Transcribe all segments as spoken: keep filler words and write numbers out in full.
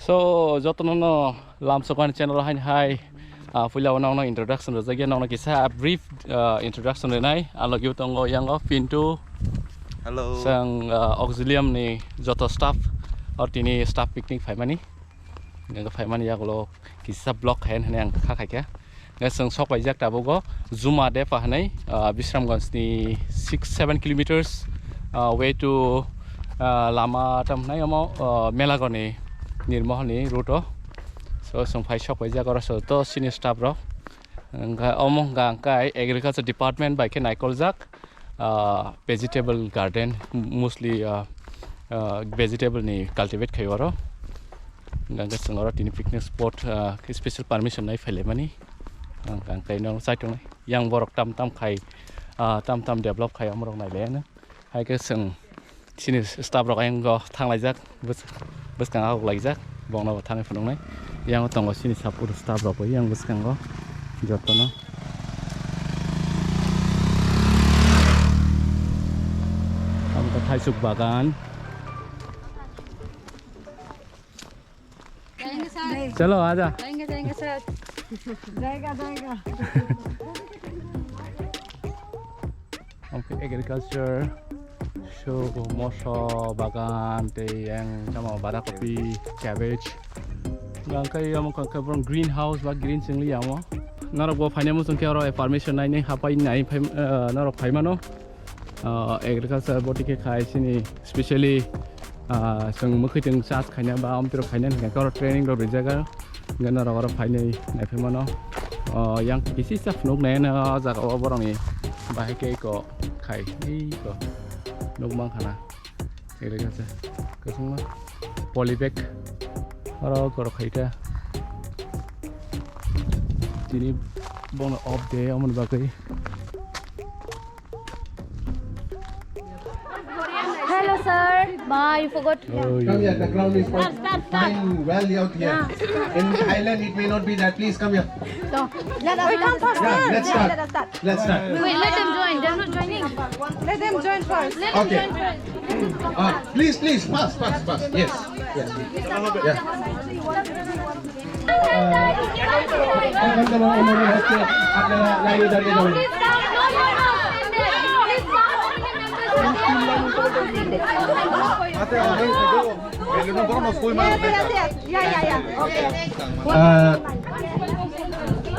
So, jotono no Lamsokmani channel o haini hai, ah, puila o nokno introduction rwjakya, nokno kisa brief, ah, introduction rwnai. Ang logi o tongo yango Pintu. Hello. Sang, ah, Auxilium ni joto staff, or tini staff picnic phaimani. Ang phaimani yagulo kisa vlog khayan hwnwi ang kha khaikha. Hwnkhe chwng sok paijak tabuk o Juma Depa hwnwi, ah, Bisramganj ni six seven kilometers, ah, way to, ah, lama tam hwnwi omo, ah, Melagor ni Nirmohol ni route o. So chwng phai sok paijak oro so to sini staff rok. Hwnkhe omo hwnkha hwnkhe agriculture department bai khe naikoljak. Ah, vegetable garden, mostly, ah, ah, vegetable ni cultivate khai oro. Hwnkhe chwng oro tini picnic spot, ah, special permission nai phailaimani. Ang, ang kaino chai tongnai. Yang borok tam tam khai, ah, tam tam develop khai amorok nailaiano. Hai khe chwng chini staff rok ayang go thanglaijak. Bwskang ahok laijak, bongno bo thangwi phunuknai. Yang tongo chini support staff rok bo yang bwskango jotono. Tamo khe thaisuk bagan. Chalo, aja. Jaiga, jaiga. Omo khe agriculture, so moso bagan tei yang tamo bada kopi, cabbage. Hwnkhe omo khe borok green house ba green chwngli ya omo. Norok bo phainai muchung khe oro permission nai nai hapai nai phai, eh, norok phai mano. Ah, agriculture boti khe khai sini specially, ah, chwng mwkhwtwng chas khaina ba omtwrok khaina hwnkhe oro training rok rijak. Hwnkhe norok oro phainai naiphaimano. O yang kisi sa phunuk nai o jaga o borokni bahai khe eko khai eko nuk mang khana. Agriculture kwchwngma polybag oro korok khaita. Tini bono off day omoni bagwi. Hello, sir. Ma, you forgot. Come here, the ground is quite fine, well out here. In Thailand, it may not be that. Please come here. So, let us come first. Yeah, let's start. Let us start. Let's start. Wait, let them join. They're not joining. Let them join first. Let them join first. Uh, please, please, fast, fast, fast. Yes, yes. Yeah. এখন যেমন অন্যান্য হচ্ছে, আপনারা লাইনে দাঁড়িয়ে যাবেন। Uh,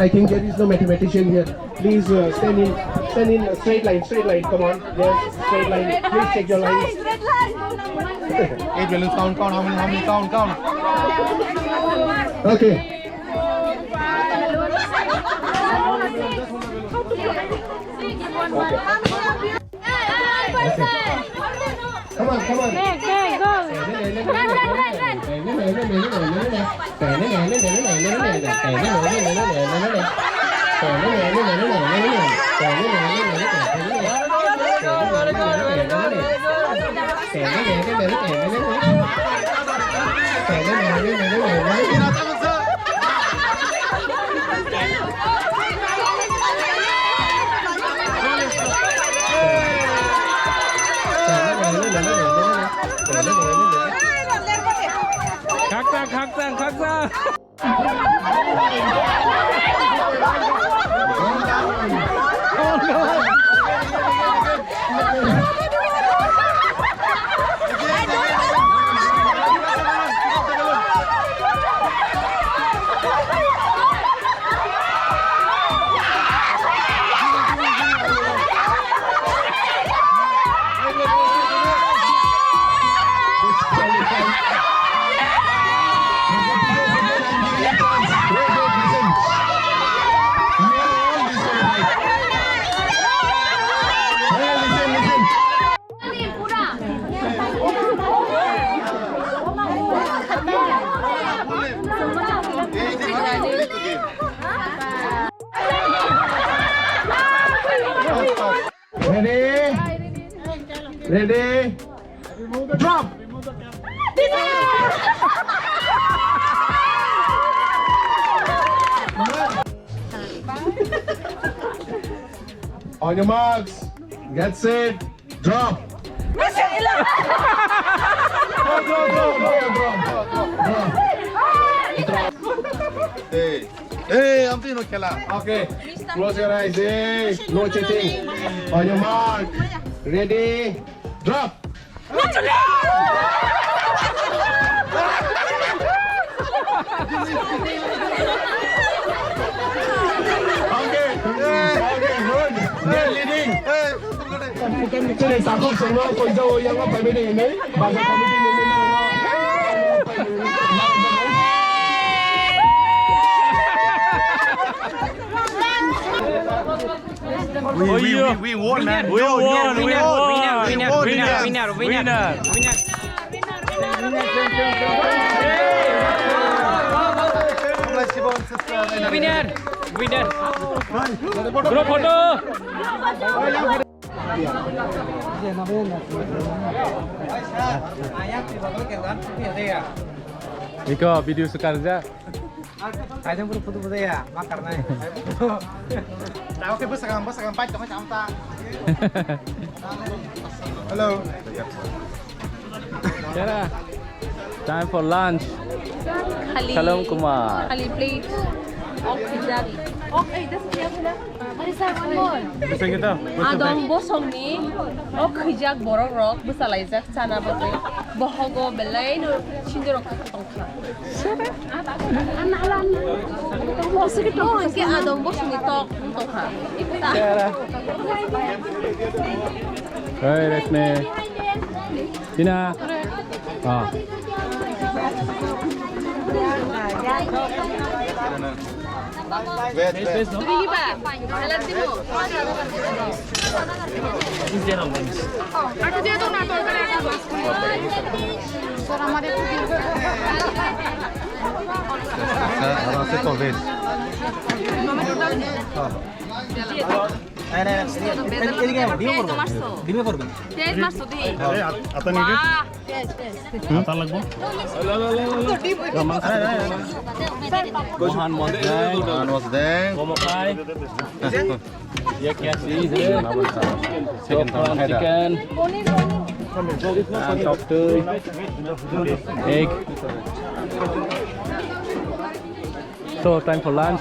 I think there is no mathematician here. Please, uh, stand in, stand in a straight line, straight line. Come on, yes, straight line. Please check your lines. Eight balloons, count, count. How many? How many? Count, count. Okay. Come on, come on. Hey, hey, go. Run, run, run, run. Khakchang, khakchang, khakchang. Ready? Ready? Drop! On your marks, get set, drop. Drop, drop, drop. Hey, hey, amtwi no khela. Okay, close your eyes. Hey, no cheating. On your mark, ready, drop. Okay, okay, good. You're leading. Chini takhuk songno koijao yang paimani hinwi baja committee ni member no. We, we, we, we won, man. We won, we won, we won, winner, winner, winner, winner, winner, winner, winner. Winner, winner. Group photo. Iko video sekarja. Kaijang pura photo budaya, ma karnai. Tahu ke bwsakang, bwsakang, pai tongoi tam ta. Hello. Tera. Time for lunch. Khali, Shalom Kumar. Khali plate. Ok, khijak. Ok, eh, das dia pula. Hari sa one more. Bisa kita? Adong bosongni, ok, khijak borok rok, bwsalaijak chana bagwi. Bohogo belai no sinjorok tongkha. Oh, hwnkhe adong bosongni tok wng tongkha. Tera. Hey, Rashmi. Tina. Ah. Wait, wait. Bini ba? Salad dimo. Ato dia to na, to kare ato. Sir, amare aram se to wait. Nahi, nahi, nahi, nahi, nahi, nahi, nahi, nahi, nahi, nahi, nahi. Test marso di. Ato nahi. Wah. Ata lagbo? Mohan Mosdeng. Mohan Mosdeng. Ye kya cheese hai? Chicken. And top two. Egg. So, time for lunch.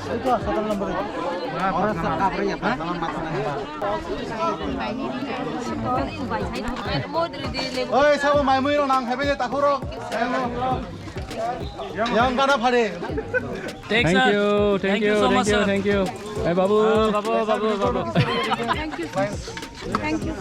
Oi, sabo mai mui rok nang haibai takhuk rok. Yang kana phare. Thank you, thank you, thank you, thank you. Hey, babu. Ah, babu, babu, babu. Thank you. Thank you.